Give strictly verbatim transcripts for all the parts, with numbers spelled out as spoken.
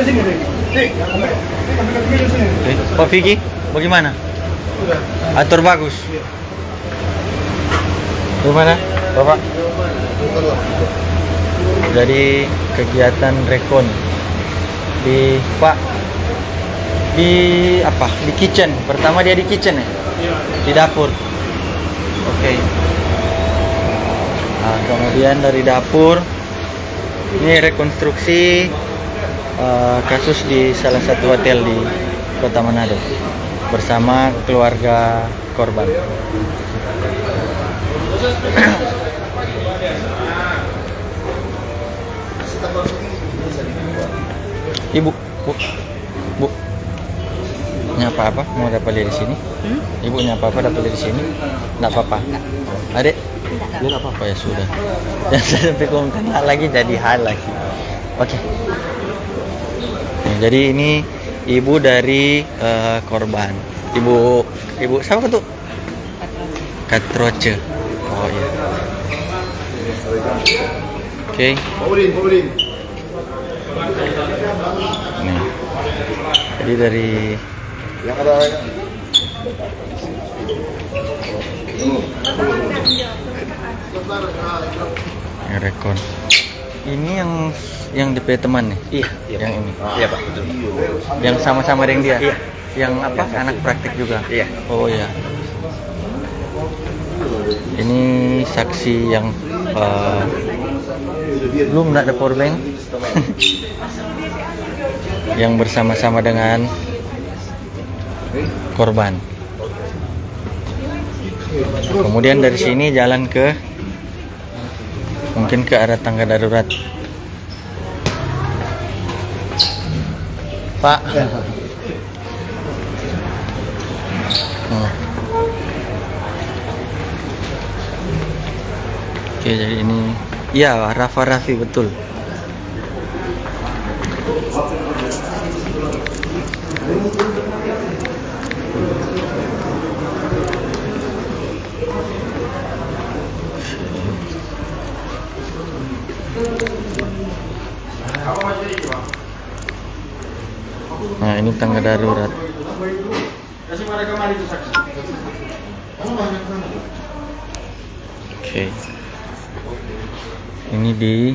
Oke, Pak Vicky, bagaimana? Atur bagus. Gimana, Bapak? Jadi, kegiatan rekon di, Pak, di apa? Di kitchen. Pertama dia di kitchen, ya? Iya. Di dapur. Oke. Nah, kemudian dari dapur, ini rekonstruksi, eh, kasus di salah satu hotel di Kota Manado bersama keluarga korban. Ibu, Bu, Bu, nyapa apa? Mau dapat di sini? Hmm? Ibu nyapa apa dapat di sini? Nggak apa-apa. Nggak. Adek? Nggak. Nggak apa-apa, ya sudah. Yang saya sampai kau kena lagi jadi hal lagi. Oke. Nah, jadi ini ibu dari, eh, korban. Ibu, ibu siapa tuh? Katroce. Oh iya. Oke. Nih. Jadi dari Ngerekon. Ini yang, yang D P teman nih. Iya, iya, yang Pak. Ini. Iya, Pak, betul. Yang sama-sama dengan dia. Iya. Yang apa? Yang saksi. Anak praktik juga. Iya. Oh iya. Ini saksi yang, eh, belum ada powerbank. Yang bersama-sama dengan korban. Kemudian dari sini jalan ke, mungkin ke arah tangga darurat. Pak. Hmm. Oke, jadi ini, iya, Rafa Raffi, betul. Nah, ini tangga darurat. Oke. Ini di,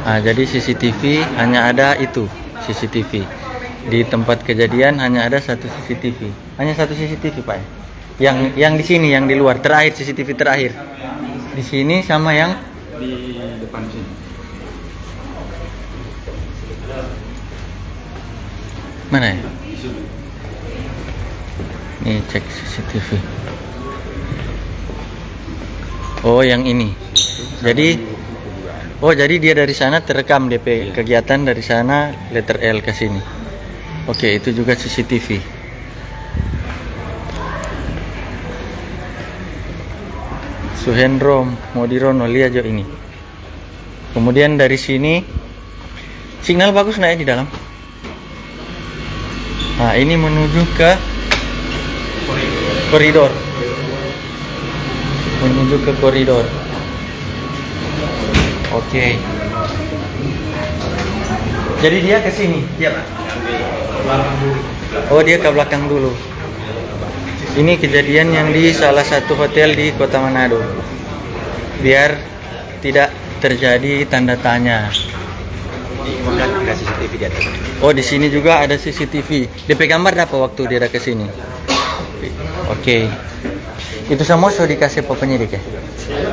ah, jadi C C T V hanya ada itu, C C T V. Di tempat kejadian hanya ada satu C C T V. Hanya satu C C T V, Pak, ya? Yang, yang di sini, yang di luar, terakhir, C C T V terakhir. Di sini sama yang di depan sini. Mana ya? Nih, cek C C T V. Oh, yang ini. Jadi, oh, jadi dia dari sana terekam D P. Iya. Kegiatan dari sana, letter L ke sini. Oke, itu juga C C T V. Suhendro Modirono, lia jo ini. Kemudian dari sini, sinyal bagus nggak ya di dalam? Nah, ini menuju ke koridor. Menuju ke koridor. Oke. Jadi dia ke sini? Iya, Pak. Oh, dia ke belakang dulu. Ini kejadian yang di salah satu hotel di Kota Manado. Biar tidak terjadi tanda tanya. Di, ada C C T V di atas. Oh, di sini juga ada C C T V. D P gambar dapa waktu dia ada ke sini? Oke. Itu samua so dikase pa penyidik, ya?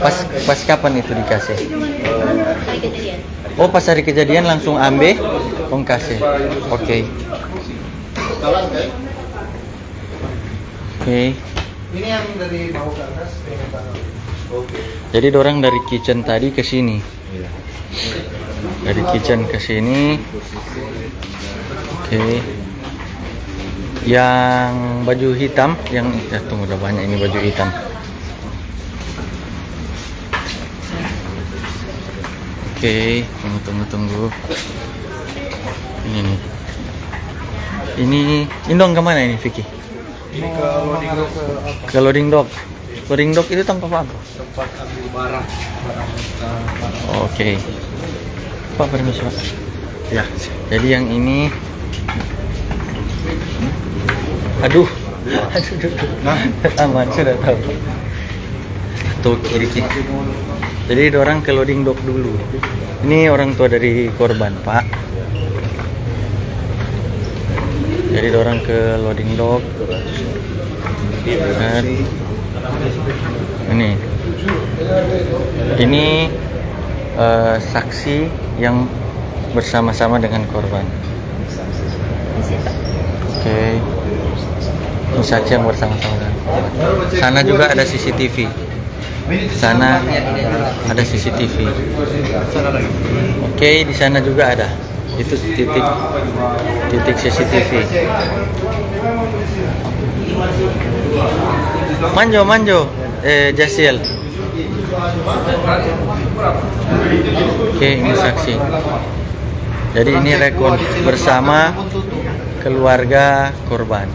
Pas, pas kapan itu dikase? Oh, pas hari kejadian langsung ambe, kong kase. Oke. Oke. Ini yang dari bawah ke atas, dari tangan. Jadi dorang dari kitchen tadi ke sini. Iya. Dari kitchen ke sini. Oke. Yang baju hitam, yang, ya, tunggu, udah banyak ini baju hitam. Oke, tunggu, tunggu, tunggu. Ini nih. Ini, ini dong kemana ini, Vicky? Ini ke loading dock. Ke loading dock. Loading dock itu tempat apa? Tempat ambil barang, barang, eh, barang. Oke. Pak, permisi, Pak. Ya. Jadi yang ini, aduh. Aduh, aduh, aduh. Nah. Aman, sudah tahu. Tuh, kiri, kiri. Jadi, dorang ke loading dock dulu. Ini orang tua dari korban, Pak. Jadi, dorang ke loading dock. Set. Ini. Ini, eh, saksi yang bersama-sama dengan korban. Oke. Ini saksi yang bersama-sama dengan korban. Sana juga ada C C T V. Sana ada C C T V. Oke, di sana juga ada. Itu titik, titik C C T V. Manjo, manjo, eh, Jasiel. Oke, ini saksi. Jadi ini rekon bersama keluarga korban.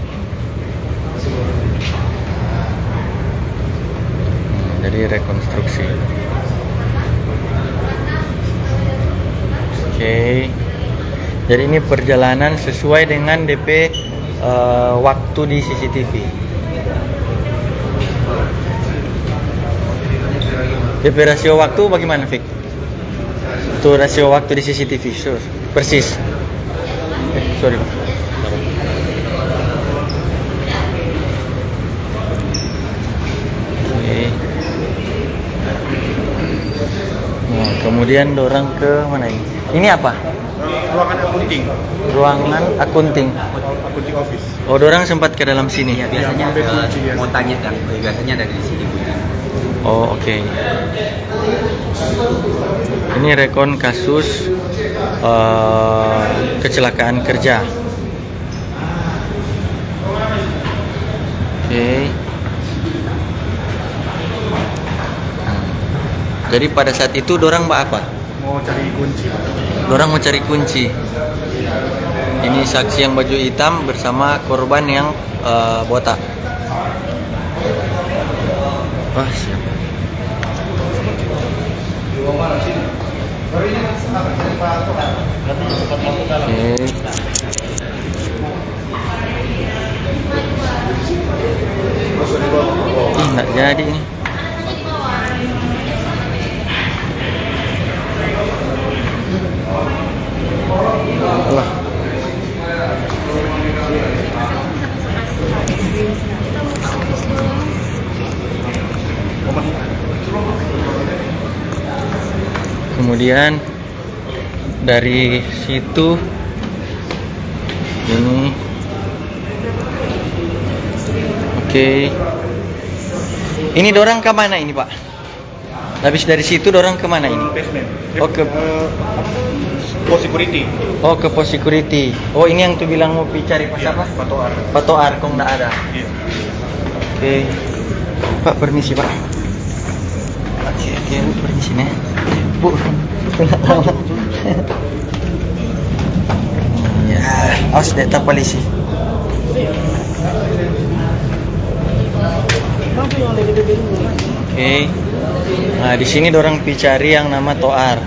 Hmm, jadi rekonstruksi. Oke. Jadi ini perjalanan sesuai dengan D P, eh, waktu di C C T V. D P rasio waktu bagaimana, Fik? Tuh rasio waktu di C C T V, so, persis. Eh, sorry, Pak. Oke. Nah, kemudian dorang ke mana ini? Ini apa? Ruangan akunting. Ruangan akunting. Akunting office. Oh, dorang sempat ke dalam sini. Iya, biasanya, iya, ada kunci, ya. Mau tanya, kan? Biasanya ada di sini, Bu. Oh, oke. Ini rekon kasus, eh, kecelakaan kerja. Oke. Nah, jadi pada saat itu dorang ba apa? Mau cari kunci. Dorang mau cari kunci. Ini saksi yang baju hitam bersama korban yang, eh, botak. Wah, siap. Oke. Ih, nggak jadi nih. Alah. Kemudian dari situ ini. Oke. Ini dorang ke mana ini, Pak? Habis dari situ dorang ke mana ini? Basement. Oh, ke, eh, pos security. Oh, ke pos security. Oh, ini yang tu bilang mau pi cari pas apa? Patoar. Patoar, kong ndak ada. Iya. Oke. Pak, permisi, Pak. Oke, oke, Bu, permisi nih. Bu, ndak lama. Ya, awas deh, tak polisi. Oke. Nah, di sini dorang pi cari yang nama Toar.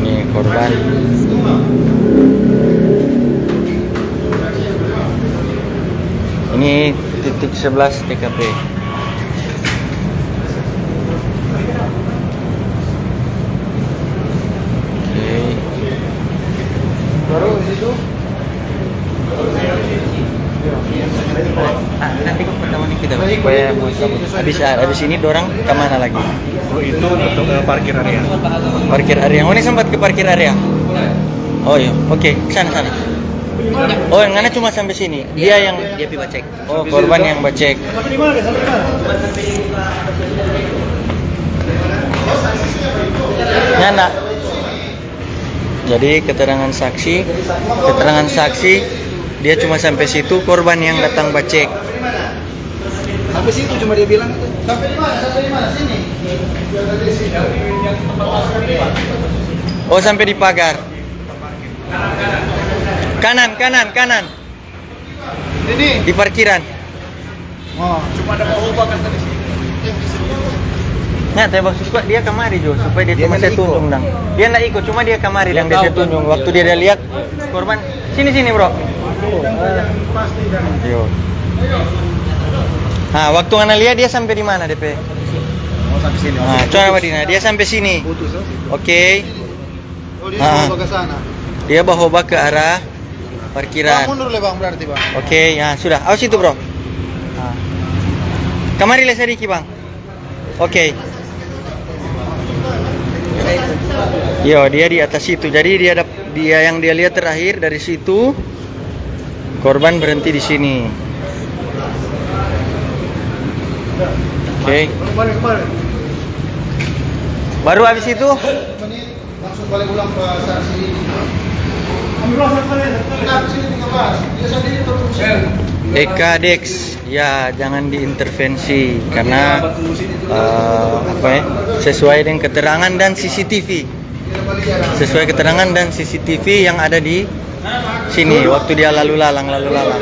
Ini korban. Ini titik sebelas T K P. Oke. Baru di situ. Ah, nanti pertemuan kita, supaya mau habis, ah, habis ini dorang ke mana lagi? Oh, itu untuk, eh, parkir area. Parkir area. Oh, ini sempat ke parkir area? Oh iya, oke, sana, sana. Oh, yang mana cuma sampai sini? Dia yang, dia pi ba cek. Oh, korban yang ba cek. Nyanda. Jadi keterangan saksi, keterangan saksi, dia cuma sampai situ, korban yang datang ba cek. Sampai situ cuma dia bilang itu. Sampai di mana? Sampai di mana? Sini. Oh, sampai di pagar. Kanan, kanan, kanan. Ini. Di parkiran. Oh. Cuma ada mau ubah kan tadi sini. Nah, tapi maksudku dia kamari jo, supaya dia Dia tuh nggak bisa ikut. tunjung dang. Dia nggak ikut, cuma dia kamari Dia dang, dia tahu tunjung. kan. Waktu dia ada lihat korban, sini, sini, bro. Yo. Nah, waktu ngana lihat dia sampai di mana, D P? Oh, sampai sini. Nah, coba Madina, dia sampai sini. Putus, oh. Oke. Oh, dia Ah. bawa ke sana. Dia bawa ke arah parkiran. Bang, mundur le, Bang, berarti, Bang. Oke, ya sudah. Awas itu, bro. Ah. Kamari le sadiki, Bang. Oke. Yo, dia di atas situ. Jadi dia ada, dia yang dia lihat terakhir dari situ, korban berhenti di sini. Oke. Baru habis itu? Langsung balik ulang ke saksi. Nah, sini tiga belas. Dia sendiri terus. Eka Dex, ya jangan diintervensi karena eh, apa ya, sesuai dengan keterangan dan C C T V. Sesuai keterangan dan C C T V yang ada di sini waktu dia lalu lalang, lalu lalang.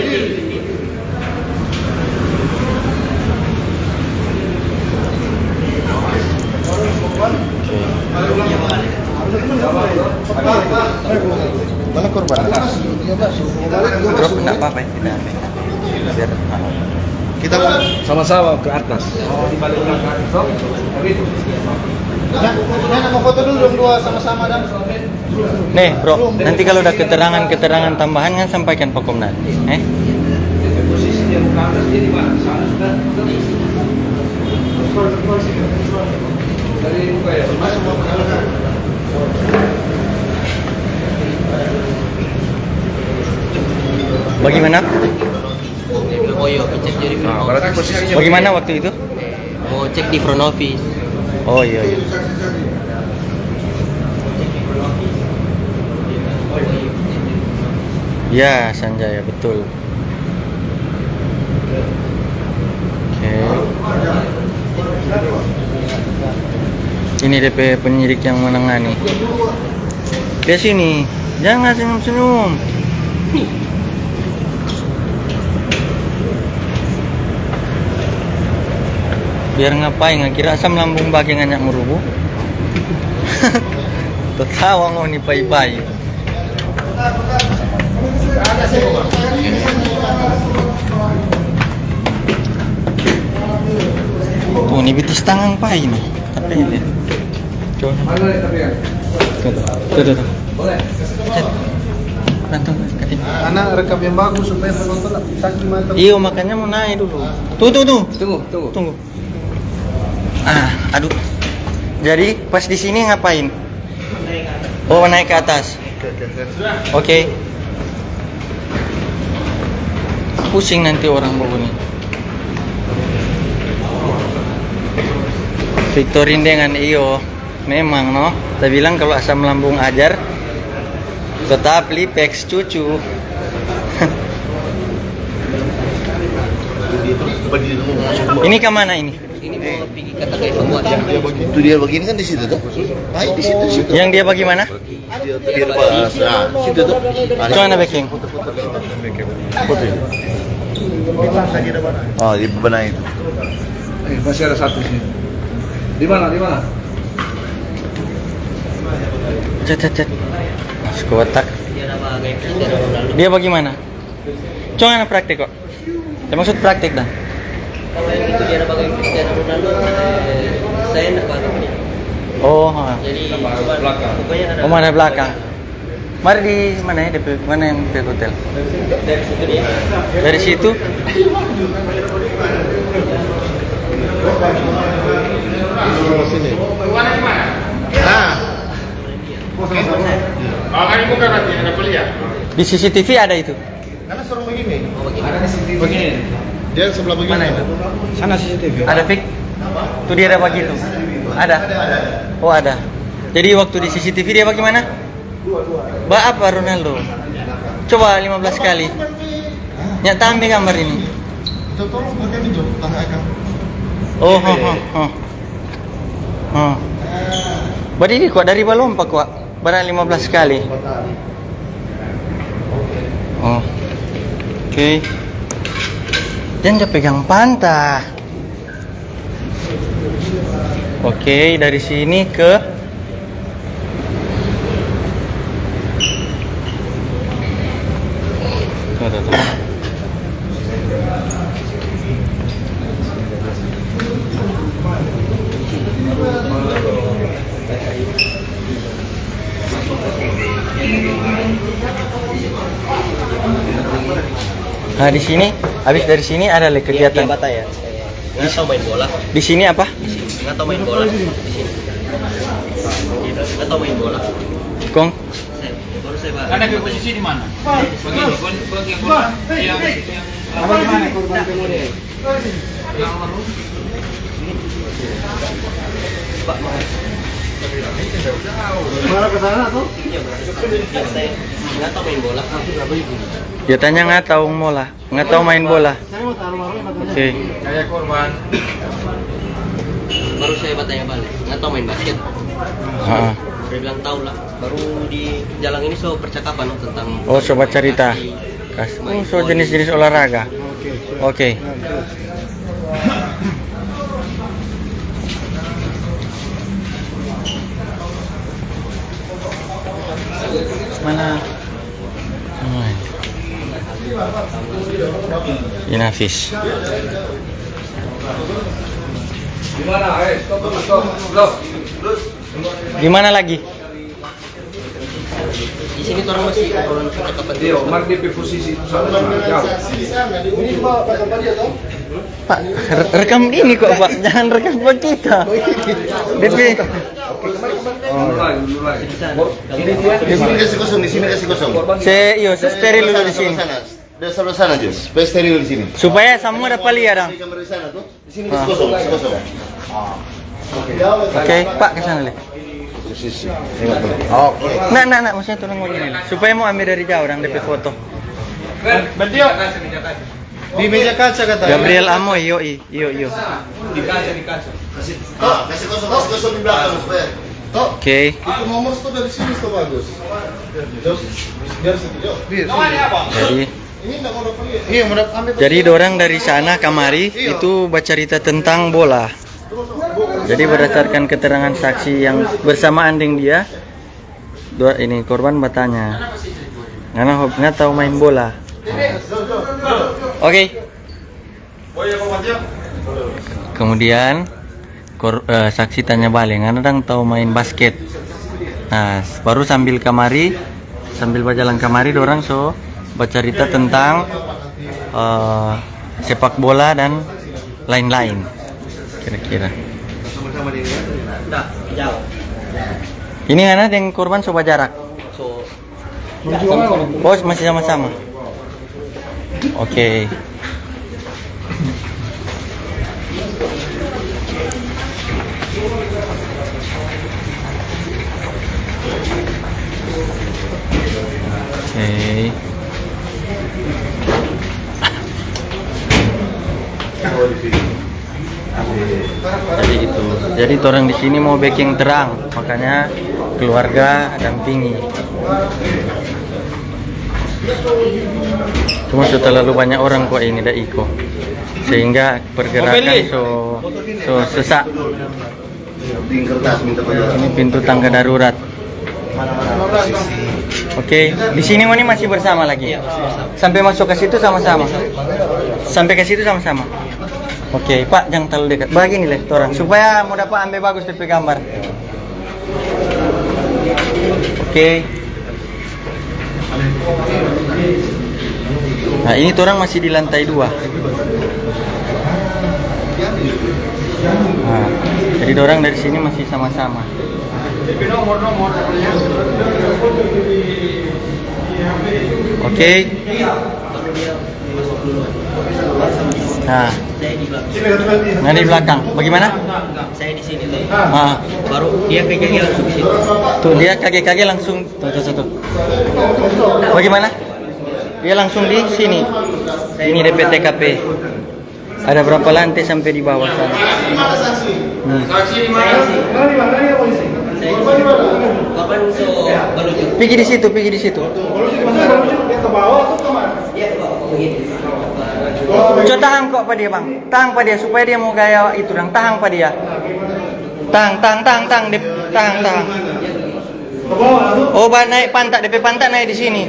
Mana korban? Drop, nggak apa-apa ya, kita ambil. Biar, ah. Kita sama-sama ke atas. Nah, nah, mau foto dulu dong dua sama-sama dan. Nih, bro, nanti kalau ada keterangan-keterangan tambahan kan sampaikan pa komnas, eh? Bagaimana? Dia bilang, "Oh iya, cek jadi front office." Bagaimana waktu itu? Mau cek di front office. Oh iya, iya. Ya, Sanjaya, betul. Oke. Ini D P penyidik yang menangani. Dia sini, jangan senyum-senyum. Biar ngapain, nggak kira asam lambung bage ngana merubu? Tertawa ngoni pai-pai. Tuh, ni bitis tangang pai ni. Tapi ini. Coba. Tuh, tuh, tuh, tuh, tuh. Boleh. Cek. Bantu, Kak. Ana rekam yang bagus supaya penonton tak sakit mata. Iyo, makanya mau naik dulu. Tuh, tuh, tuh. Tunggu, tunggu. Tunggu. Ah, aduh. Jadi pas di sini ngapain? Oh, naik ke atas. Oke, oke, oke. Oke. Pusing nanti orang begini. Victorin dengan Iyo. Memang, no. Kita bilang kalau asam lambung ajar, tetap lipeks cucu. Ini ke mana ini? Ini mau pergi kata kayak semua. Itu dia begini kan di situ tuh. Baik di situ, situ. Yang dia bagaimana? Dia, dia pas. Nah, situ tuh. Nah, itu ana beking. Putih. Oh, di bebenah itu. Eh, masih ada satu sini. Di mana? Di mana? Cet, cet, cet. Masuk ke otak. Dia bagaimana? Cuma anak praktik kok. Saya maksud praktik dah. Kalau yang itu dia ada bagai Cristiano Ronaldo, eh, saya nggak bagai dia. Oh, ha. Jadi, cuma pokoknya ada. Oh, mana belakang? Mari di mana ya, D P, mana yang D P hotel? Dari situ dia. Dari situ? Sini. Nah. Oh, kan bukan berarti ada kuliah. Di C C T V ada itu. Karena suruh begini. Ada di sini. Begini. Dia sebelah begini. Mana itu? Sana C C T V. Ada, Fik? Tuh dia ada begitu. Ada. Oh, ada. Jadi waktu di C C T V dia bagaimana? Ba apa Ronaldo? Coba lima belas kali. Nya tambe gambar ini. Itu tolong pakai ini, Jo. Tang akang. Oh, ho, ho, ho. Ho. Berarti ini kuat dari balompa kuat. Barang lima belas kali. Empat kali. Oh. Oke. Jangan pegang panta. Oke, dari sini ke Tuh, tuh, tuh. Nah, di sini, habis dari sini ada le kegiatan. Dia, dia bata ya. Nggak tahu main bola. Di sini apa? Di sini. Nggak tahu main bola. Di sini. Nggak tahu main bola. Kong? Saya, baru saya bata. Ada posisi di mana? Begini, gua, gua, gua, yang, yang, apa di mana korban kemarin? Marah ke sana tuh? Iya, Bang. Nggak tahu main bola. Ya, tanya nggak tahu bola. Nggak tahu main bola. Saya mau taruh marah, oke. Kayak korban. Baru saya bertanya balik. Nggak tahu main basket. Heeh. Dia bilang tahu lah. Baru di jalan ini so percakapan, no, tentang. Oh, so bacarita. Kas-, oh, so jenis-jenis olahraga. Oke. Mana? Inafis. Di mana? Eh, stop dulu, stop. Stop. Di mana lagi? Di sini torang masih obrolan percakapan. Iya, mar depe posisi itu sana, sana, jauh. Ini cuma Pak Kapadia, toh? Pak, re-, rekam ini kok, Pak. Jangan rekam buat kita. Depe. Mulai, mulai. Di sini kasih kosong, di sini kasih kosong. Se, iyo, se steril dulu di sini. Sana, sana. Dia sebelah sana, Jus. Supaya steril di sini. Supaya semua dapat lihat, dong. Di kamar di sana, tuh. Di sini, ah, kosong, kosong. Oke, Pak, ke sana, Le. Posisi. Tengok, tengok. Oke. Nah, nah, nah, maksudnya turun begini, Le. Supaya mau ambil dari jauh, orang depe foto. Di meja kaca kata. Gabriel Amoy, yo, i, yo, yo. Di kaca, di kaca. Kasih, ah, kasih kosong, kasih kosong di belakang, supaya. Toh. Oke. Itu nomor stop dari sini, stop bagus. Terus, biar situ, yuk. Jadi, jadi dorang dari sana kamari itu bacarita tentang bola. Jadi berdasarkan keterangan saksi yang bersamaan deng dia, dua ini korban bertanya, "Ngana hobi, ngana tahu main bola?" Oke. Kemudian kor-, eh, saksi tanya bale, "Ngana dang tau main basket?" Nah, baru sambil kamari, sambil bajalang kamari, dorang so bacarita tentang, eh, sepak bola dan lain-lain. Kira-kira. Ini ngana deng korban so bajarak? Oh, masih sama-sama. Oke. Oke. Jadi itu. Jadi torang di sini mau beking terang, makanya keluarga dampingi. Cuma so terlalu banyak orang kwa ini da iko, sehingga pergerakan so, so sesak. Ini pintu tangga darurat. Oke, di sini ngoni masih bersama lagi? Sampai masuk ke situ sama-sama? Sampai ke situ sama-sama? Oke, Pak, jangan terlalu dekat. Begini le, torang. Supaya mau dapat ambil bagus depe gambar. Oke. Nah, ini torang masih di lantai dua. Nah, jadi dorang dari sini masih sama-sama. Oke. Nah. Nah, di belakang. Bagaimana? Saya di sini tuh. Ah. Baru dia ke kaki langsung ke situ. Tuh, dia kaki-kaki langsung. Tuh, tuh, tuh, tuh. Bagaimana? Dia langsung di sini. Ini depe T K P. Ada berapa lantai sampai di bawah sana? Hmm. Pigi di situ, pigi di situ. Ke bawah atau ke mana? Dia ke bawah, begini. Co tahang kok pa dia, Bang. Tahang pa dia, supaya dia mo gaya itu dang. Tahang pa dia. Tahang, tahang, tahang, tahang, dep-, tahang, tahang. Ke bawah, atau? Oh, ba-, nae panta, depe panta nae di sini.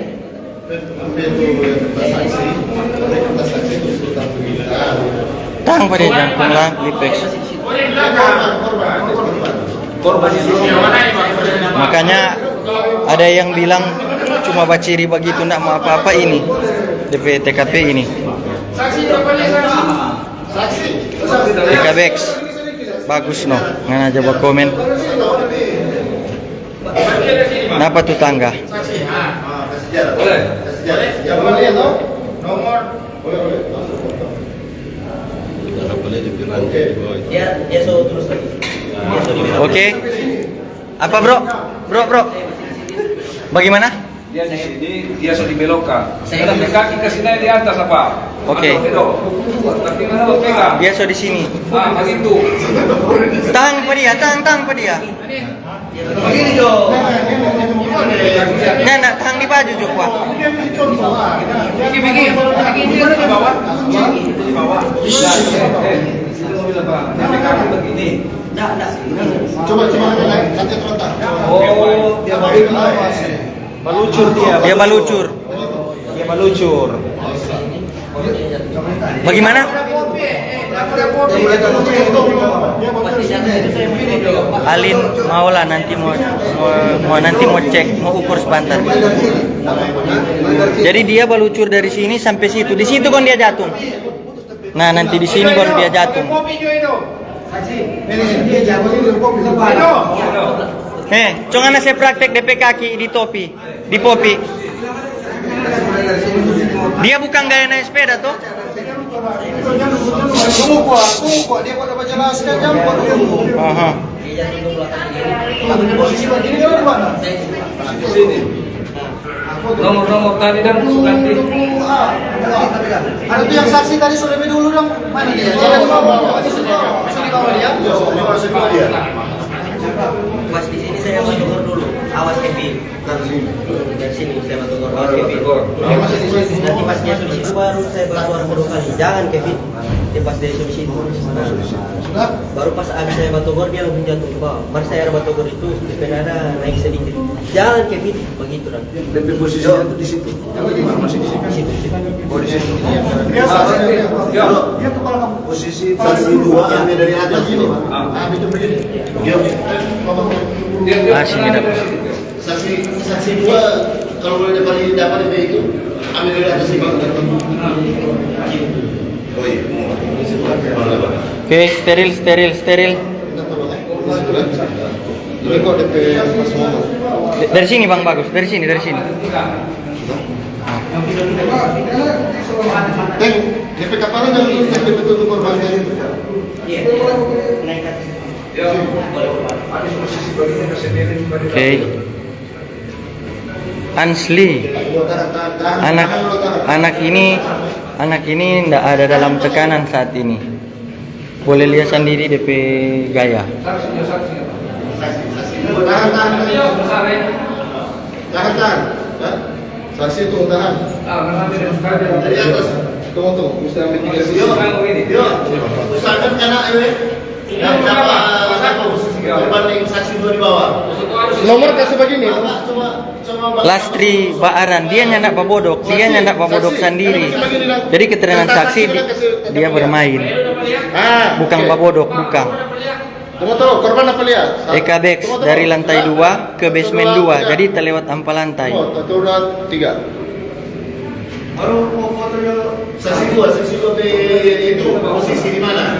Tahang pa dia, jangkung lah, lipeks. Makanya ada yang bilang cuma baciri bagitu, ndak mo apa-apa ini. Depe T K P ini. T K B X. Bagus no. Ngana aja bakomen. Napa tu tangga? Dia, dia so terus lagi. Oke. Apa, Bro? Bro, Bro. Bagaimana? Dia di sini, dia so dibelokkan. Saya. Ada kaki kasih naik di atas apa? Oke. Atau tidak? Tapi mana lo pegang? Dia so di sini. Ah, begitu. Tang pa dia, tang, tang pa dia. Begini dong. Nah, nah, tang di baju jo, Pak. Begini, begini. Begini di bawah. Di bawah. Begini. Coba, coba, nanti terletak. Oh, dia baru. Balucur dia. Dia balucur. Dia balucur. Bagaimana? Alin mau lah nanti mau, mau, mau nanti mau cek, mau ukur sebentar. Jadi dia balucur dari sini sampai situ. Di situ kan dia jatuh. Nah, nanti di sini baru dia jatuh. Eh, co ngana se praktek depe kaki di topi, di popi. Dia bukan gaya naik sepeda, to? Aha. Nomor-nomor tadi dan nanti. Ada tu yang saksi tadi so lebe dulu dong. Mana dia? Dia ada di bawah. Sudah di bawah dia. Pas di sini saya mau tegur dulu. Awas, Kevin. Dari sini. Dari sini saya mau tegur. Awas, Kevin. Nanti pas dia sudah situ baru saya bersuara kedua kali. Jangan, Kevin. Dia pas dia sudah situ. Sudah? Baru pas abis saya batogor, dia langsung jatuh ke bawah. Baru saya ada batogor itu, depe dada naik sedikit. Jalan, Kevin, begitu dong. Depe posisi jatuh di situ. Masih di situ. Di situ, di situ. Oh, di situ. Iya, iya. Dia, dia, dia, dia kepala kamu. Posisi saksi dua, ambil dari atas itu, Pak. Ah, itu begini. Iya. Masih di dalam. Saksi, saksi dua, kalau boleh dapat, dapat itu, ambil dari atas ini. Oh iya. Oke, steril, steril, steril. Ini kok depe pas ngomong. D-, dari sini, Bang, bagus. Dari sini, dari sini. Teng, depe kapala jangan, teng, depe tutup korban. Iya. Oke. Ansli. Anak, anak ini, anak ini ndak ada dalam tekanan saat ini. Boleh lia sandiri depe gaya. Tahan, tahan, tahan. Tahan, tahan. Hah? Saksi, tunggu, tahan. Dari atas. Tunggu, tunggu. Mesti ambil tiga sisi. Yo, yo. Usahakan kena, eh. Yang siapa, siapa posisi korban yang saksi dua di bawah? Nomor kasih begini. Coba, coba, coba. Lastri Baaran, dia nyanda babodok, dia nyanda babodok sandiri. Jadi keterangan saksi di-, dia bermain. Ah, bukan babodok, bukan. Tunggu, tunggu, korban apa lia? Eka Bex dari lantai dua ke basement dua, jadi terlewat ampa lantai. Oh, satu, dua, tiga. Baru mau foto dulu. Saksi dua, saksi dua pe itu posisi di mana?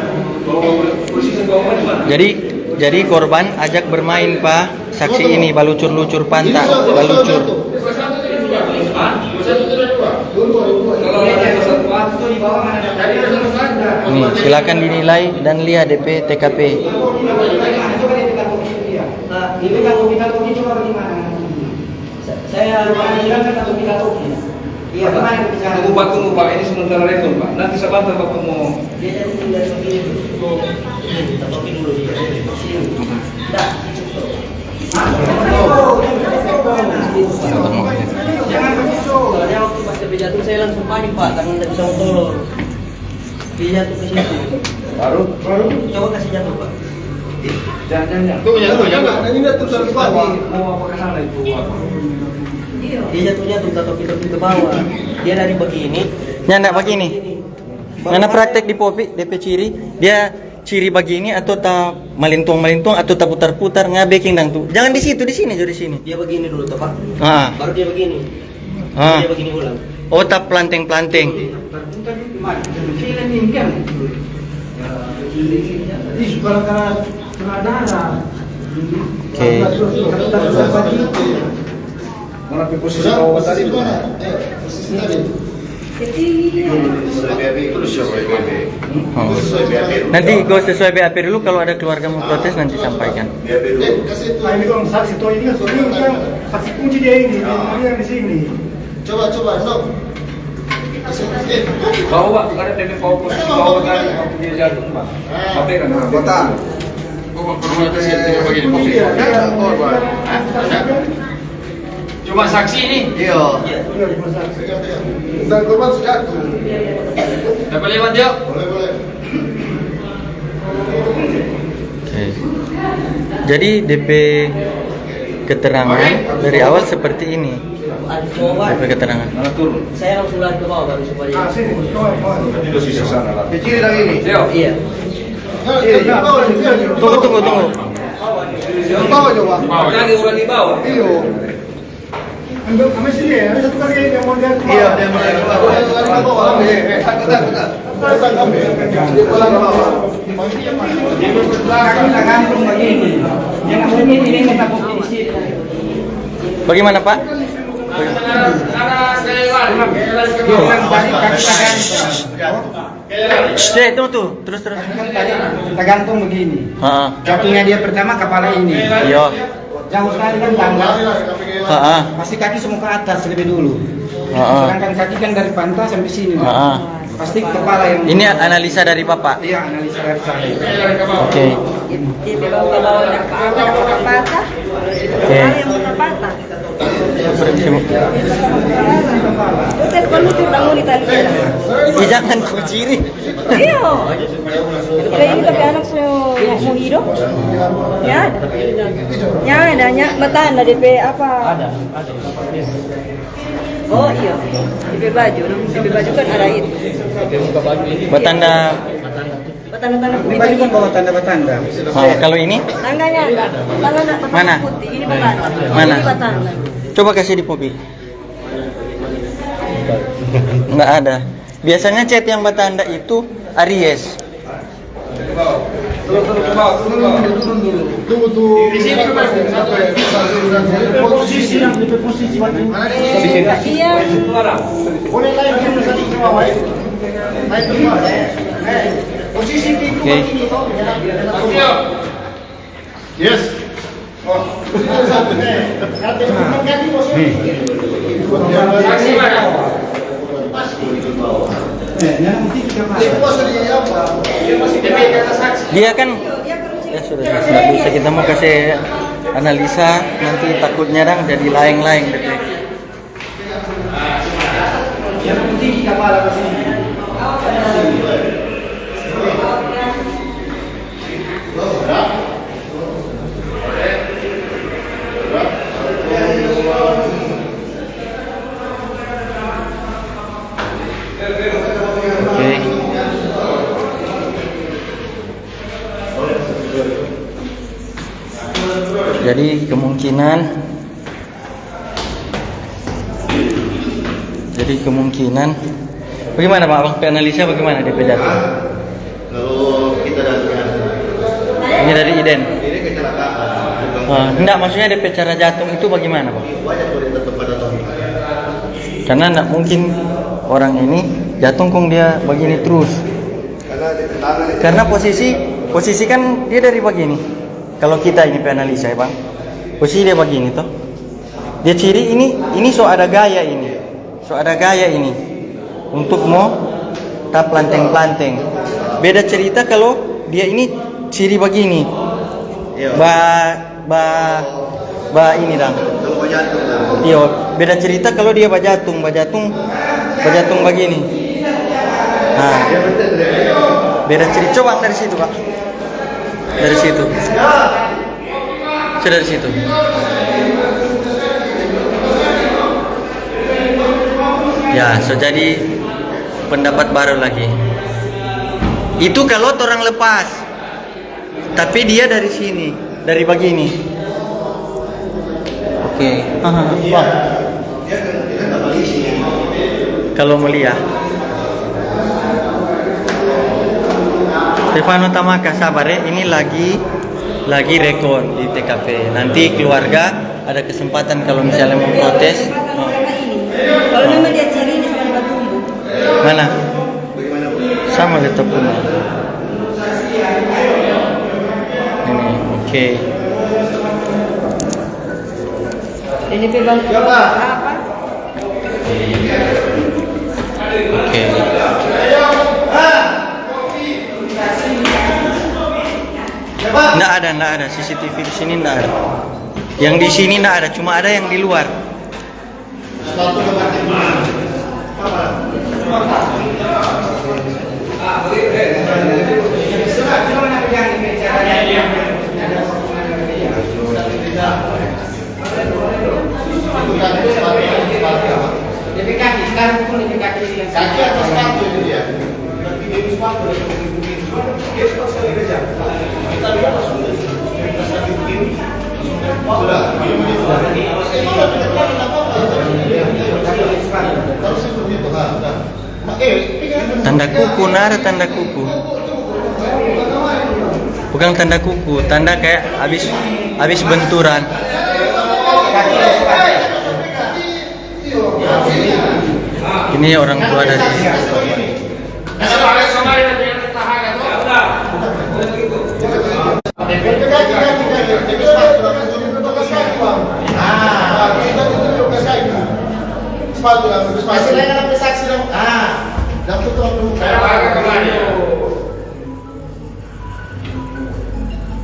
Posisi bawah di mana? Jadi, jadi korban ajak bermain pa saksi ini, balucur-lucur panta, balucur. Nih, silakan dinilai dan lia depe T K P. Sa-, saya lupa bilang kan satu pidato, ya. Iya, Pak. Tunggu, Pak, tunggu, Pak. Ini sementara rekor, Pak. Nanti sebentar, Pak, mau. Dia jadi tinggal seperti itu. Tutup. Ini, kita kopi dulu dia. Sini. Dah. Jangan begitu. Soalnya waktu pas dia jatuh, saya langsung panik, Pak, karena nggak bisa mau tolong. Dia jatuh ke situ. Baru? Baru? Coba kasih jatuh, Pak. Jangan, jangan, jangan. Tuh, jatuh, jatuh. Nah, ini tuh dari bawah. Mau apa ke sana itu, apa? Dia jatuh-jatuh, jatuh ke bawah. Dia dari begini. Nyanda begini. Ngana praktek di Popi, depe ciri, dia ciri bagini atau ta malintuang-malintuang atau ta putar-putar, nga beking dang tu. Jangan di situ, di sini jo, di sini. Dia begini dulu toh, Pak. Ah. Baru dia begini. Ah. Dia begini ulang. Oh, ta planteng-planteng. Putar-putar itu gimana? Film ini kan. Ih, suka kena, kena darah. Oke. Mana pe posisi bawah tadi? Mana? Eh, posisi tadi. Sesuai B A P dulu, sesuai B A P. Hmm. Sesuai B A P dulu. Nanti kau sesuai B A P dulu, kalau ada keluarga mau protes nanti sampaikan. B A P dulu. Eh, kasih itu. Ah, ini dong, saksi toh, ini kan, ini kan saksi kunci dia ini, ini yang di sini. Coba, coba, no. Kasih, eh. Bawa, Pak, ada P P, bawa posisi bawah tadi, waktu dia jatuh, Pak. Apa kan? Kota. Bawa ke rumah, kasih, tidak bagi di posisi. Iya, kan? Oh, Pak. Cuma saksi ini? Iya. Iya, cuma saksi. Dan korban sudah jatuh. Dapat lewat, yuk. Boleh, boleh. Oke. Jadi, depe keterangan dari awal seperti ini. Depe keterangan. Saya langsung lari ke bawah baru supaya. Ah, sini, coba, coba. Di posisi sana, Pak. Kecil lagi ini. Iya. Iya. Tunggu, tunggu, tunggu. Bawa coba. Tadi orang di bawah. Iya. Ambil, ambil sini ya, ada satu kali yang mau lihat. Iya, dia mau lihat. Iya, iya, iya. Bentar, bentar, bentar. Dia pulang ke bawah. Dia pulang ke bawah. Dia pulang ke bawah. Dia pulang ke bawah. Bagaimana, Pak? Shh, tunggu tuh. Terus, terus. Kan tadi tergantung begini. Heeh. Jatuhnya dia pertama kepala ini. Iya. Jauh sekali kan tangga. Heeh. Pasti kaki semua ke atas lebih dulu. Heeh. Sedangkan kaki kan dari pantat sampai sini. Heeh. Pasti kepala yang. Ini analisa dari Bapak? Iya, analisa dari saya. Oke. Dia bilang kalau ada apa-apa, patah. Oke. Kepala yang patah. Permisi, Bu. Tes penutup dong, di tali. Ya, jangan kau ciri. Iyo. Kayak ini tapi anak so mau hidup. Ya ada. Ya ada, nya, batanda depe apa? Ada, ada. Oh, iya. Depe baju, no? Depe baju kan ada itu. Batanda. Batanda-tanda putih. Ini baju kan bawa tanda batanda. Oh, kalau ini? Tangannya ada. Tangan ada batanda putih. Mana? Ini batanda. Mana? Ini batanda. Coba kasih di Popi. Nggak ada. Biasanya cat yang batanda itu Aries. Turun dulu, turun dulu. Tunggu tuh. Di sini, Mas. Posisi yang di posisi. Iya. Boleh naik dulu tadi ke bawah, ya. Naik ke bawah, ya. Eh, posisi pintu begini, toh. Yes. Oh. Dia kan, ya sudah, nggak bisa kita mau kasih analisa, nanti takutnya dang jadi laeng-laeng gitu. Oke. Jadi kemungkinan, jadi kemungkinan, bagaimana, Pak? Abang pe analisa bagaimana dia pe jatuh? Kalau kita dari, ini dari Iden. Ini kecelakaan. Ah, enggak, maksudnya dia pe cara jatuh itu bagaimana, Pak? Banyak kalau dia tetap pada tahu. Karena enggak mungkin orang ini jatuh kong dia begini terus. Karena dia ke tangan itu. Karena posisi, posisi kan dia dari begini. Kalau kita ini pe analisa, ya, Bang. Posisi dia begini, toh. Dia ciri ini, ini so ada gaya ini. So ada gaya ini. Untuk mo ta planteng-planteng. Beda cerita kalau dia ini ciri begini. Iya. Ba, ba, Ba ini dang. Kalau bajatung, dang. Iyo, beda cerita kalau dia bajatung, bajatung, bajatung bagini. Nah, beda cerita. Coba dari situ, Pak. Dari situ. Sudah dari situ. Ya, so jadi pendapat baru lagi. Itu kalau orang lepas. Tapi dia dari sini, dari bagini. Oke. Aha, wah. Kalau melihat. Stefano Tamaka, sabar ya, ini lagi, lagi rekor di T K P. Nanti keluarga ada kesempatan kalau misalnya mau protes. Kalau memang dia ciri, dia sudah batumbu. Mana? Sama laptop ini. Ini, oke. Ini pe bang apa? Oke. Nggak ada, nggak ada C C T V di sini, nggak ada. Yang di sini nggak ada, cuma ada yang di luar. Kaki atau sepatu itu dia? Tanda kuku, nara tanda kuku. Bukan tanda kuku, tanda kayak habis, habis benturan. Ini orang tua dari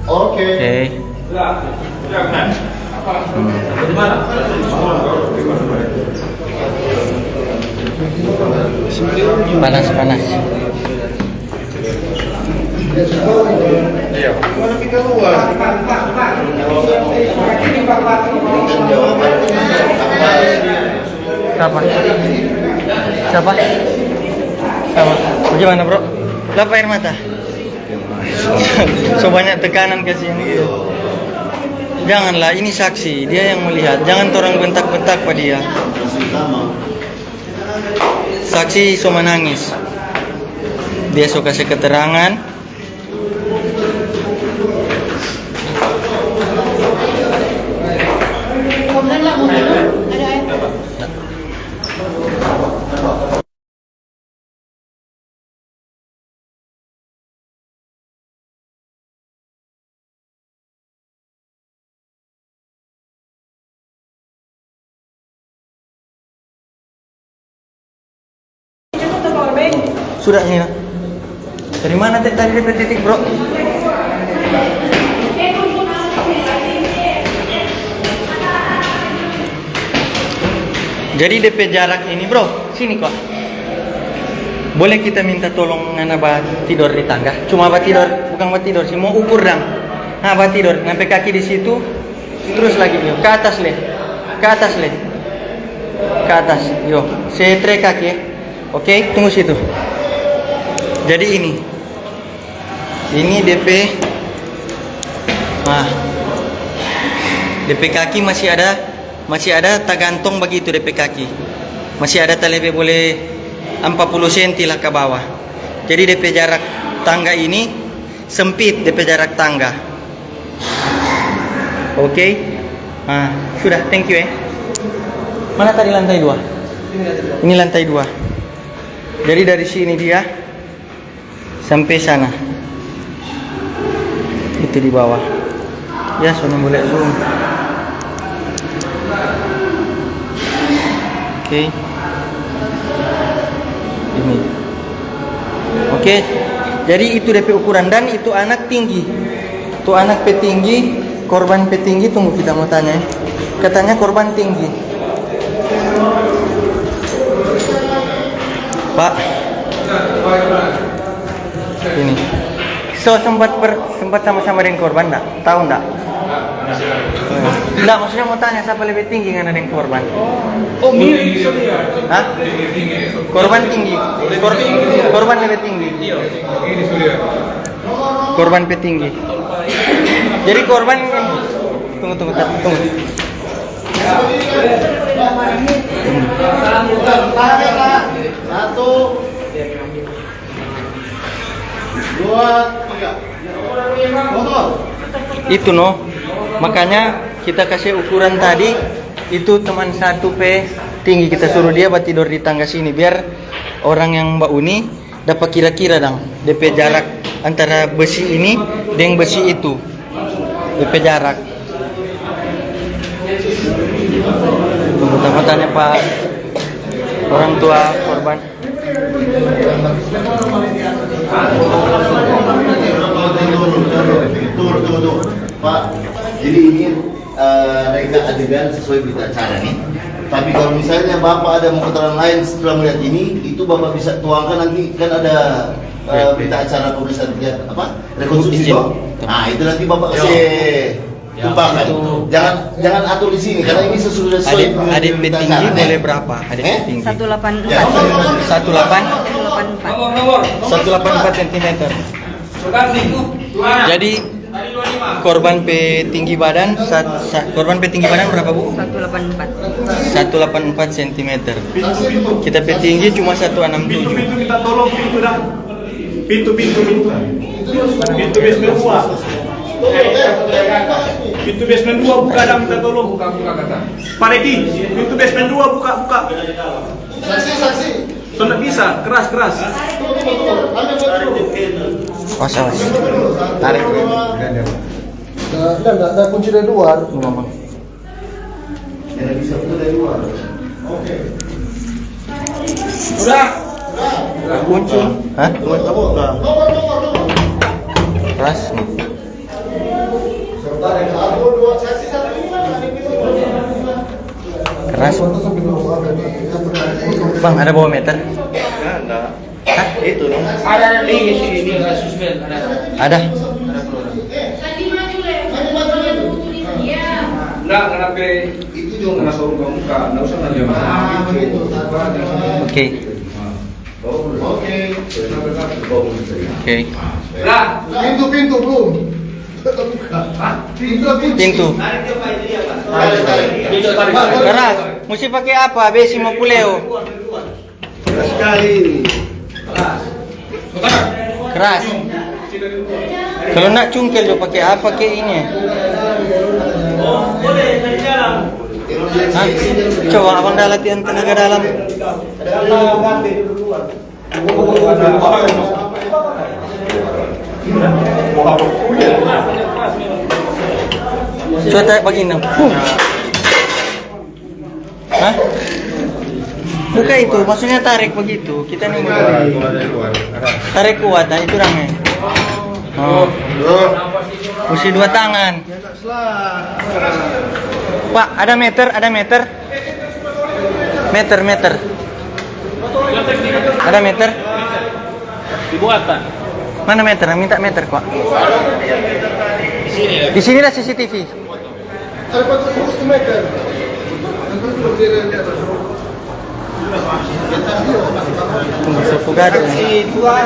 Oke. Oke. Panas, panas. Siapa? Siapa? Siapa? Bagaimana, bro? Kenapa air mata? So banyak tekanan, kasihan dia. Janganlah, ini saksi, dia yang melihat. Jangan torang bentak-bentak pa dia. Saksi so manangis. Dia so kase keterangan. Sudah ini, nah. Dari mana te-, tadi dia pe titik, bro? Jadi, de pe jarak ini, bro, sini kwa. Boleh kita minta tolong ngana batidor di tangga? Cuma batidor, bukan batidor sih, mo ukur dang. Nah, batidor, sampe kaki di situ, trus lagi, yo, ke atas le. Ke atas le. Ke atas, yo. Se tre kaki, eh. Oke, tunggu situ. Jadi ini. Ini de pe, nah, de pe kaki masih ada, masih ada tagantong bagitu de pe kaki. Masih ada talebe boleh ampa puluh senti lah ka bawah. Jadi de pe jarak tangga ini sempit, de pe jarak tangga. Oke? Nah, sudah, thank you, eh. Mana tadi lantai dua? Ini lantai dua. Jadi dari sini dia sampe sana. Itu di bawah. Ya, so nunggu lihat zoom. Oke. Ini. Oke. Jadi itu de pe ukuran dan itu anak tinggi. Tu anak pe tinggi, korban pe tinggi, tunggu kita mo tanya, eh. Katanya korban tinggi. Pak. Ini. So, sempat ber-, sempat sama-sama deng korban ndak? Tahu ndak? Ndak, maksudnya mau tanya siapa lebih tinggi ngana deng korban? Oh, mirip saja. Hah? Korban tinggi. Kor-, korban lebih tinggi. Korban pe tinggi. Jadi korban, tunggu, tunggu, tunggu. Satu, dua, tiga. Itu no. Makanya kita kasih ukuran tadi, itu teman satu pe tinggi, kita suruh dia batidor di tangga sini biar orang yang bauni dapa kira-kira dang, depe jarak antara besi ini deng besi itu, depe jarak. Tunggu, tanya pa orang tua korban. Tuh, tuh, tuh. Pak, jadi ini eh, reka adegan sesuai berita acara nih. Tapi kalau misalnya Bapak ada mau keterangan lain setelah melihat ini, itu Bapak bisa tuangkan nanti, kan ada eh, berita acara pemeriksaan dia apa? Rekonstruksi. Izin. Toh? Nah, itu nanti Bapak kasih tumpahkan. Jangan, jangan atur di sini karena ini sesuai, sesuai. Adik, adik pe tinggi boleh berapa? Adik pe tinggi. Satu delapan empat. Satu delapan? Satu delapan empat. Satu delapan empat sentimeter. Jadi, korban pe tinggi badan, sat-, sa-, korban pe tinggi badan berapa, Bu? Satu delapan empat. Satu delapan empat sentimeter. Kita pe tinggi cuma satu enam tujuh. Pintu, pintu, kita tolong pintu dang. Pintu, pintu, pintu. Pintu basement dua. Pintu basement dua buka dang, kita tolong. Buka, buka, kata. Pak Redi, pintu basement dua buka, buka. Saksi, saksi. Tong nda bisa, keras, keras. Awas, awas. Tarik. Nda, nda, nda, nda kunci dari luar. Nda, nda bisa kunci dari luar. Oke. Sudah. Kunci. Hah? Keras. Keras. Bang, ada bawa meter? Nggak, nggak. Hah? Itu, no. Ada di sini, ada suspek, ada. Ada keluar. Nggak, kenapa itu juga kena sorong ke muka? Nggak usah nanya. Oke. Oke. Oke. Pintu, pintu, belum. Pintu. Keras. Musti pake apa? Besi mo puleo. Keras. Kalau nak cungkel jo pake apa ke ini? Hah? Coba abang dah latihan tenaga dalam. Coba tarik begini. Huh. Hah? Bukan itu, maksudnya tarik begitu. Kita nih mau tarik kuat, nah itu rame. Oh. Mesti dua tangan. Pak, ada meter, ada meter. Meter, meter. Ada meter? Dibuatan. Mana meter? Minta meter, Pak. Di sini ya? Di sinilah C C T V. Tunggu, sapu gado. Saksi dua,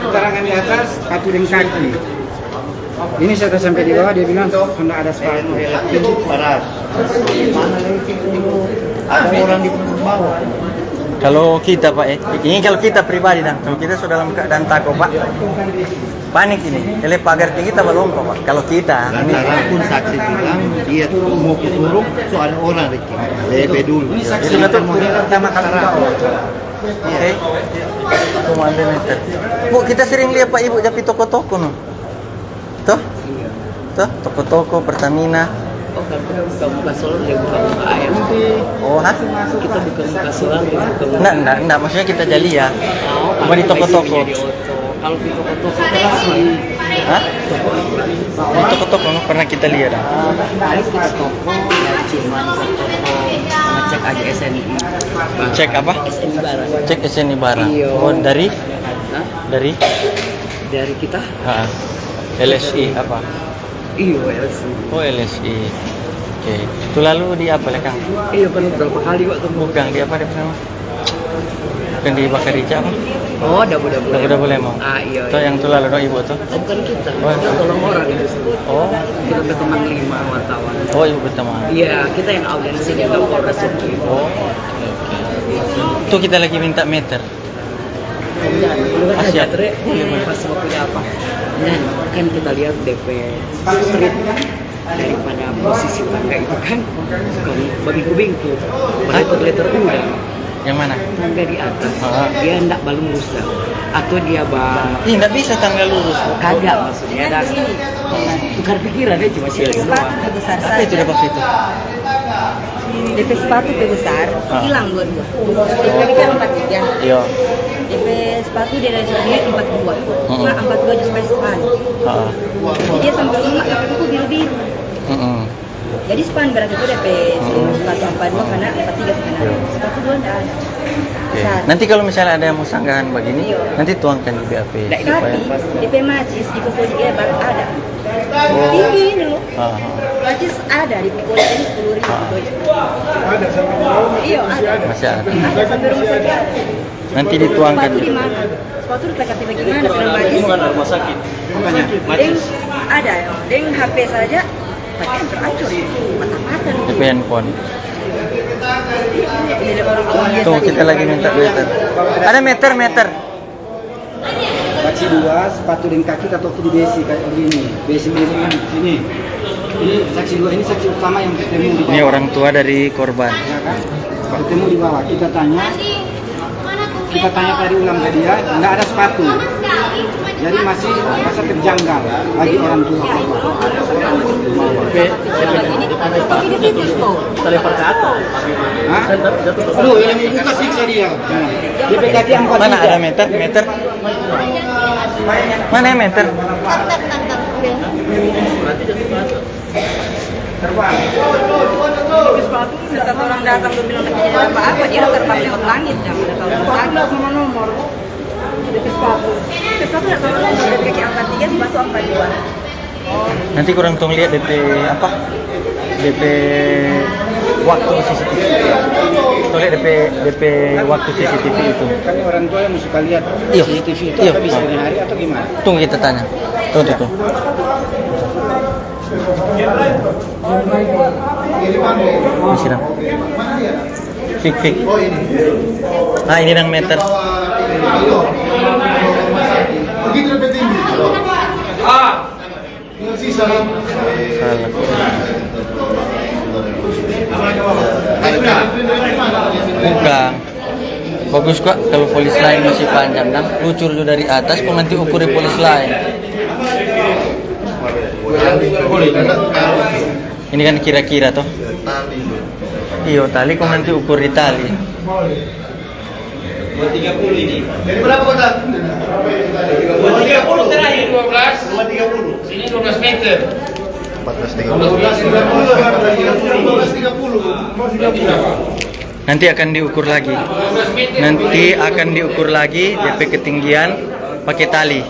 keterangan di atas, satu deng kaki. Ini saya sampai di bawah, dia bilang, "Sudah ada sepatu." Paras. Mana lagi itu? Ada orang di bawah. Kalau kita, Pak, eh, ini kalau kita pribadi, dan kalau kita sudah dalam keadaan tako, Pak, panik ini. Ele pagar tinggi, kita balompa, Pak. Kalau kita, ini lantaran pun saksi bilang, dia tuh mau ke sorong, so ada orang, Ricky. Lebe dulu. Ini saksi itu pertama kali. Oke. Komandan itu. Bu, kita sering lihat, Pak, Ibu, ja pi toko-toko, no. Toh? Iya. Toh, toko-toko, Pertamina. Oh, kan kita buka-buka solar, dia buka-buka air. Oh, hah? Kita buka-buka solar, dia buka-buka. Nggak, nggak, nggak. Maksudnya kita jadi ya. Oh, cuma di toko-toko. Kalau di toko-toko, kita masih Hah? Di toko-toko no, pernah kita lihat, ah. Paling kita toko, ya, cuma ke toko ngecek aja S N I. Cek apa? S N I barang. Cek S N I barang. Iyo. Oh, dari? Hah? Dari? Dari kita. Ah, L S I apa? Iyo, L S I. Oh, L S I. Oke. Tu lalu di apa, lekang? Iyo, kan berapa kali waktu. Bukan, di apa dia nama? Bukan di Bakarica apa? Oh, Dabu-Dabu Dabu-Dabu Lemong. Lemong. Ah, iyo, itu iyo. Yang tu lalu dong ibu tu? Oh, bukan kita. Oh. Kita tolong orang itu. Oh. Kita berteman lima wartawan. Oh, ibu berteman. Iya, kita yang audiensi di Polres Suki. Oh. Oke. Tu kita lagi minta meter. Iya, boleh kan? Kasihan. Jatre? Boleh, boleh. Pas waktu apa? Nah, kan kita lihat D P street daripada posisi tangga itu kan bukan babingku-bingku, berleter-leter udah. Yang mana? Tangga di atas. Ah. Dia ndak balurus dah. Atau dia ba- Ih, ndak bisa tangga lurus. Kagak, maksudnya dah. Tukar pikiran ya, cuma sih. Iya, iya. Sepatu besar. Apa itu saja. Dia maksud itu? D P sepatu pe besar, ah, hilang dua-dua. Jadi kan empat tiga. Iya. D P sepatu dia dari sini empat dua. Mm-mm. Nah, empat dua aja sampai span. Ah. Jadi dia sampai rumah, tapi kuku biru-biru. Mm-mm. Jadi span berarti itu D P sepatu empat dua, mm-mm, karena empat tiga sebenarnya. Iya. Sepatu dua ndak ada. Oke. Satu. Nanti kalau misalnya ada yang mau sanggahan begini, iya, nanti tuangkan di B A P. Ndak, ini supaya pas. Tapi D P macis di pukul tiga baru ada. Oh. Tinggi ini loh. Ah, ah. Macis ada di pukul sepuluh ribu. Ah. Iya, ada. Masih ada. Ada, sampai rumah sakit ada. Nanti dituangkan. Sepatu di mana? Sepatu di T K P bagaimana? Sedang macis. Di mana rumah sakit? Makanya, macis. Deng ada, deng H P saja, pakaian terancur, patah-patah nih. Di handphone. Ini ada orang-orang biasa. Tuh, kita lagi minta meter. Ada meter, meter. Saksi dua, sepatu deng kaki tatoki di besi kayak begini. Besi, besi kan sini. Ini saksi dua, ini saksi utama yang ketemu di bawah. Ini orang tua dari korban. Ya kan? Ketemu di bawah. Kita tanya, kita tanya tadi ulang ke dia, nggak ada sepatu. Jadi masih rasa terjanggal bagi orang tua korban. Tapi di situ, tuh. Kita lempar ke atas. Hah? Aduh, yang buka siksa dia. Nah, dia P K T empat tiga. Mana ada meter? Meter? Mana yang meter? Tetap, tetap, tetap. Setelah orang datang, dia bilang, "Tidak ada apa-apa," dia terbang lewat langit, yang ada tahu sakit. Sepatu nggak tahu nomor. Sepatu nggak tahu nomor, dari kaki empat tiga, sepatu empat dua. Nanti kurang tong lihat D P apa? D P waktu C C T V. Tong lihat D P, D P waktu C C T V itu. Kan orang tua yang suka lihat, iyo, C C T V itu, iyo, apa bisa, ah, di hari atau gimana? Tunggu kita tanya. Tunggu, tunggu. Masih dong. Fik, fik. Ah, ini dang meter. Salah. Bukan. Bagus kok kalau polis lain masih panjang, dang. Lucur jo dari atas, kong nanti ukur di polis lain. Ini kan kira-kira, toh. Iyo, tali, kong nanti ukur di tali. Dua tiga puluh ini. Jadi berapa kotak? Dua tiga puluh terakhir, dua belas. Dua tiga puluh. Sini dua belas meter. Empat belas tiga puluh. Dua belas tiga puluh, dua belas tiga puluh. Nanti akan diukur lagi. Nanti akan diukur lagi D P ketinggian pakai tali.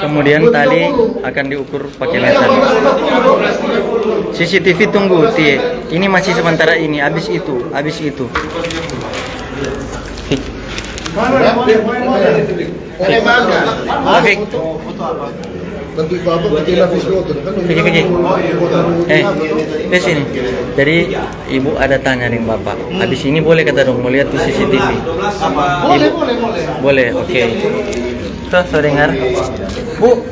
Kemudian tali akan diukur pakai meter. C C T V tunggu, Tie. Ini masih sementara ini, habis itu, habis itu. Fik. Fik. Fik, Fik. Eh, di sini. Jadi, Ibu ada tanya deng Bapak. Habis ini boleh kata dong, mau lihat tu C C T V. Boleh, boleh, boleh. Boleh, oke. Tuh, so dengar. Bu,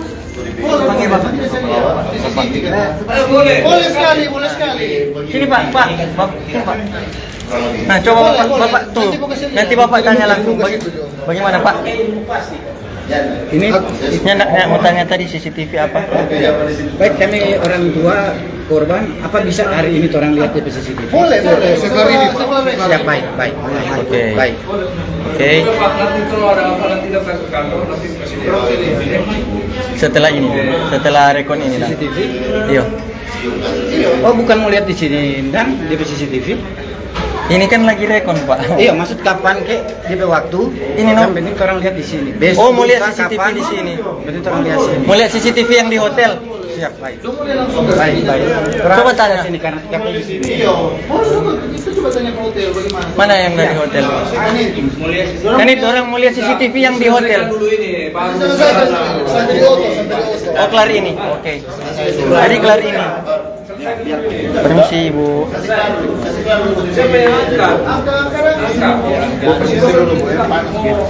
panggil Bapak. Boleh sekali, boleh sekali. Sini, Pak, Pak, Bapak, sini, Pak. Nah, coba Bapak, Bapak tuh. Nanti Bapak tanya langsung. Baga-, bagaimana, Pak? Ini, ini nak, nak mau tanya tadi C C T V apa? Baik, kami orang tua korban, apa bisa hari ini orang lihat di C C T V? Boleh, boleh. Siap, baik, baik. Oke. Baik. Oke. Setelah ini, setelah rekon ini, Dang. C C T V? Iyo. Oh, bukan mo lihat di sini, Dang, di C C T V? Ini kan lagi rekon, Pak. Iya, maksud kapan ke dia pe waktu? Ini, no. Kan penting orang lihat di sini. Besok, oh, mo lihat lusa, C C T V kapan? Di sini. Penting orang lihat sini. Mo lihat C C T V yang di hotel. Siap, baik. Baik, baik. Coba tanya. Sini karena kita di sini. Mana yang dari hotel? Ini orang mo lihat C C T V yang di hotel. Oh, kelar ini. Oke. Jadi kelar ini. Permisi, Ibu.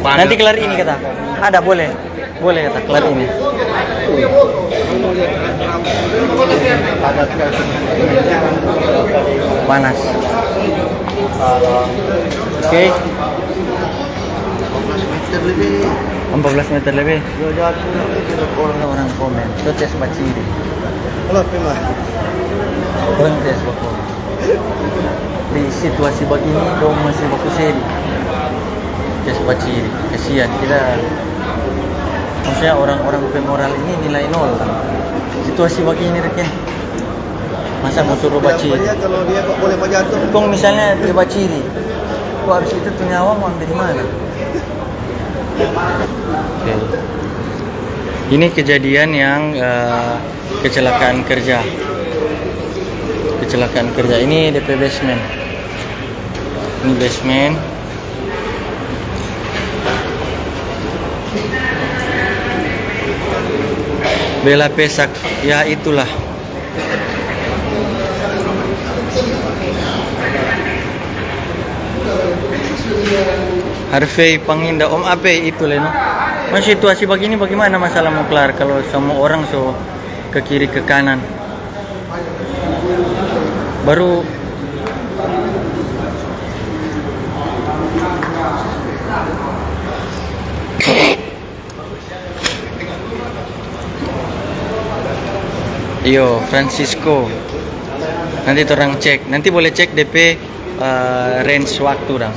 Nanti kelar ini kata. Ada, boleh. Boleh kata, kelar ini. Panas. Oke. Empat belas meter lebih. Empat belas meter lebih. Yo, jauh sudah, itu orang, orang komen. Itu tes baciri. Halo, Pima. Orang tes baku. Di situasi bagini, dong masih baku sedi. Tes baciri. Kasihan, kita, maksudnya orang-orang pemoral ini nilai nol. Situasi bagini, reken. Masa mo suru baciri? Tidak, kalau dia kok boleh bajatuh. Kong misalnya dia baciri, kong abis itu tu nyawa mo ambe di mana? Oke. Ini kejadian yang, eh, kecelakaan kerja. Kecelakaan kerja. Ini depe basement. Ini basement. Bela Pesak. Ya, itulah. Harvey Panginda, Om Ape itu, Leno. Mas, situasi bagini bagimana masalah mo klar kalu samua orang so ke kiri ke kanan? Baru Iyo, Francisco. Nanti torang cek. Nanti boleh cek depe, eh, range waktu dang.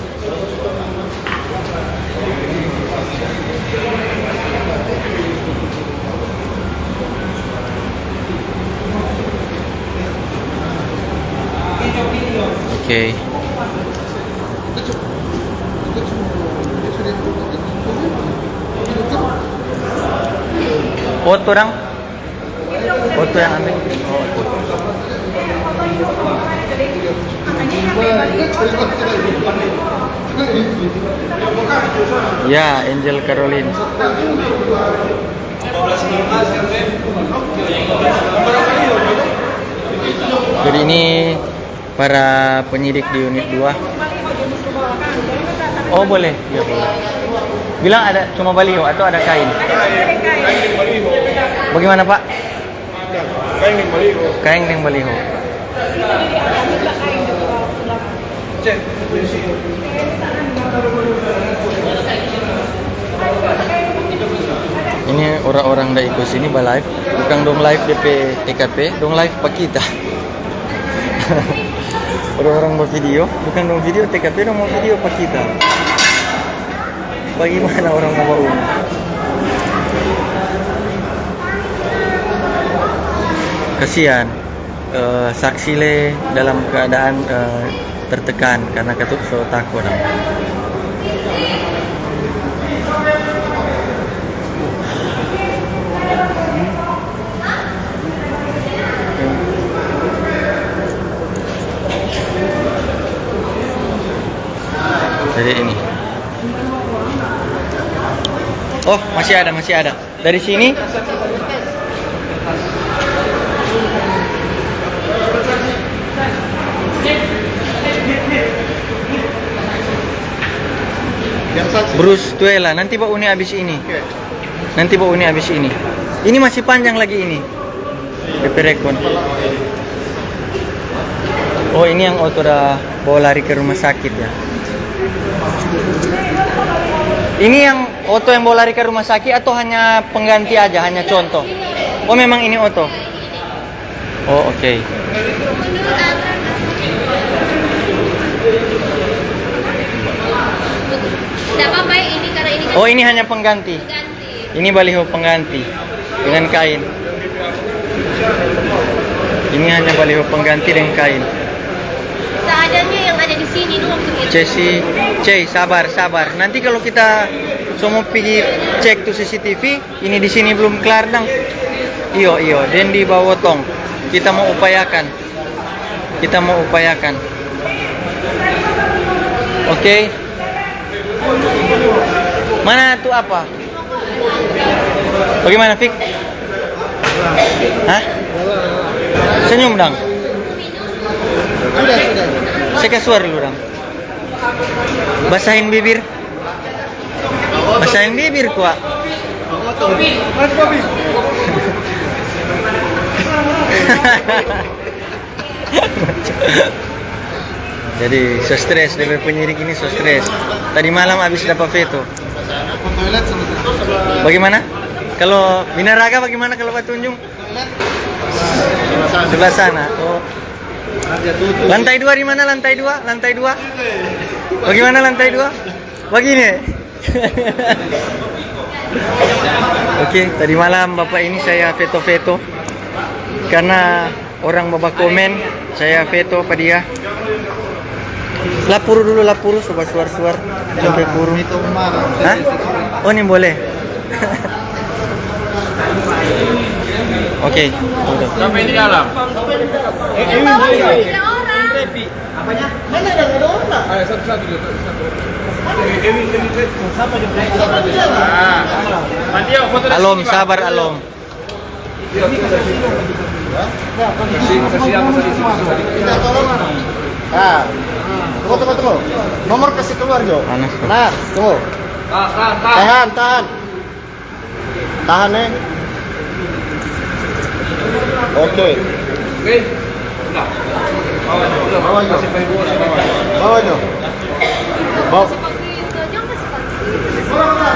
Oke. Foto dang. Foto yang ambil. Ya, Angel Caroline. Jadi ini para penyidik di unit dua. Oh, boleh. Iya, boleh. Bilang ada cuma baliho atau ada kain? Bagaimana, Pak? Kain deng baliho. Kain deng baliho. Ini orang-orang da iko sini ba live, bukang dong live depe T K P, dong live pa kita. Orang-orang ba video, bukang dong video T K P, dong mo video pa kita. Bagimana orang mo bauni? Kasian, eh, saksi le dalam keadaan, eh, tertekan karena katu so tako dang. Jadi ini. Oh, masih ada, masih ada. Dari sini. Bruce Tuela, nanti ba uni abis ini. Nanti ba uni abis ini. Ini masih panjang lagi ini. Depe rekon. Oh, ini yang oto da bawa lari ke rumah sakit ya. Ini yang oto yang bawa lari ke rumah sakit atau hanya pengganti aja, hanya contoh? Oh, memang ini oto. Oh, oke. Tidak apa-apa ya, ini karena ini kan. Oh, ini hanya pengganti. Pengganti. Ini baliho pengganti. Dengan kain. Ini hanya baliho pengganti dengan kain. Seadanya yang ada di sini dulu waktu itu. Cesi, Cei, sabar, sabar. Nanti kalau kita so mo pigi cek tu C C T V, ini di sini belum kelar, dang. Iyo, iyo, deng di bawah tong. Kita mau upayakan. Kita mau upayakan. Oke. Mana tu apa? Bagaimana, Fik? Hah? Senyum dang. Sudah, sudah. Saya kasuar dulu dang. Basahin bibir. Basahin bibir, kwa. Jadi, so stres, dia pe penyidik ini so stres. Tadi malam abis dapa veto. Bagaimana? Kalau Binaraga bagaimana kalau batunjung? Sebelah sana. Oh. Lantai dua di mana? Lantai dua? Lantai dua? Bagaimana lantai dua? Begini. Oke, tadi malam bapak ini saya veto-veto karena orang baba komen, saya veto pa dia. Lapuru dulu, lapuru, coba suar-suar sampe puru. Hah? Oh, ini boleh. Oke, udah. Sampai di dalam. Tiga orang. Apanya? Mana ada, ada orang? Ayo, satu-satu dulu, satu-satu. Ewin, Ewin, Ewin. Siapa di dalam? Ah. Matio, foto. Alom, sabar, Alom. Iya, iya, iya. Kasih, kasih apa tadi? Minta tolong, mana? Ah. Tunggu, tunggu, tunggu. Nomor kasih keluar, Jo. Panas, tuh. Nah, tunggu. Tahan, tahan, tahan. Tahan, tahan. Tahan, eh. Oke. Oke. Udah. Bawa, Jo. Bawa, Jo. Bawa.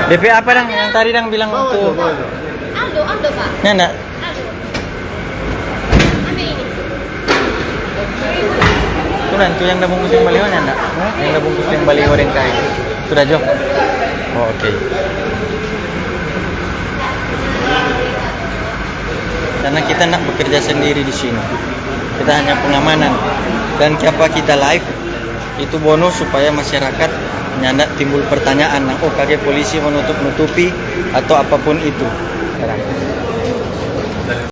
D P apa dang yang tadi dang bilang? Bawa, Jo, bawa, Jo. Aldo, Aldo, Pak. Nyanda. Aldo. Ambil ini. Tuh, dan tuh yang da bungkus yang baliho, nyanda? Yang da bungkus yang baliho deng kain. Sudah, Jo? Oh, oke. Karena kita ndak bekerja sendiri di sini. Kita hanya pengamanan. Dan kiapa kita live, itu bonus supaya masyarakat nyanda timbul pertanyaan, nah, oh, kage polisi menutup-nutupi atau apapun itu. Sekarang.